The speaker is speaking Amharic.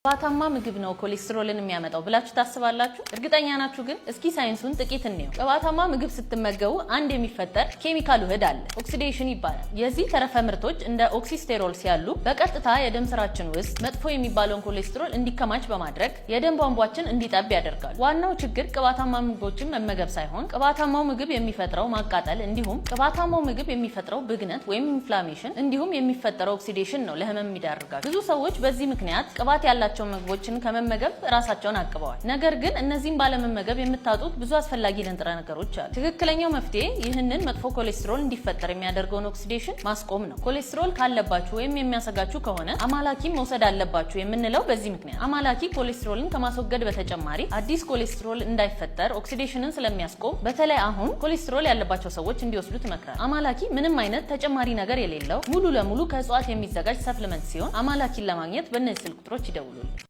ቅባታማ ምግብ ነው ኮሌስትሮልን የሚያመጣው ብላችሁ ታስባላችሁ? እርግጠኛ ናችሁ? ግን እስኪ ሳይንሱን ጥቂት እንየው። ቅባታማ ምግብ ስትመገቡ አንድ የሚፈጠር ኬሚካል ውህድ አለ፣ oxidation ይባላል። የዚህ ተረፈ ምርቶች እንደ oxysterols ያሉ በቀጥታ የደም ስራችን ውስጥ መጥፎ የሚባለውን ኮሌስትሮል እንዲከማች በማድረግ የደም ቧንቧችን እንዲጠብ ያደርጋሉ። ዋናው ችግር ቅባታማ ምግቦችን መመገብ ሳይሆን ቅባታማው ምግብ የሚፈጥረው ማቃጠል፣ እንዲሁም ቅባታማው ምግብ የሚፈጥረው ብግነት ወይም inflammation፣ እንዲሁም የሚፈጠረው oxidation ነው ለህመም የሚዳርጋቸው። ብዙ ሰዎች በዚህ ምክንያት ቅባት ያላቸው ምግቦችን ከመመገብ ራሳቸውን አቅበዋል። ነገር ግን እነዚህን ባለመመገብ የምታጡት ብዙ አስፈላጊ ንጥረ ነገሮች አሉ። ትክክለኛው መፍትሄ ይህንን መጥፎ ኮሌስትሮል እንዲፈጠር የሚያደርገውን oxidation ማስቆም ነው። ኮሌስትሮል ካለባችሁ ወይም የሚያሰጋችሁ ከሆነ አማላኪን መውሰድ አለባችሁ የምንለው በዚህ ምክንያት። አማላኪ ኮሌስትሮልን ከማስወገድ በተጨማሪ አዲስ ኮሌስትሮል እንዳይፈጠር oxidation ን ስለሚያስቆም በተለይ አሁን ኮሌስትሮል ያለባቸው ሰዎች እንዲወስዱት ይመክራል። አማላኪ ምንም አይነት ተጨማሪ ነገር የሌለው፣ ሙሉ ለሙሉ ከእጽዋት የሚዘጋጅ supplement ሲሆን አማላኪን ለማግኘት በእነዚህ ስልክ ቁጥሮች ይደውሉልን።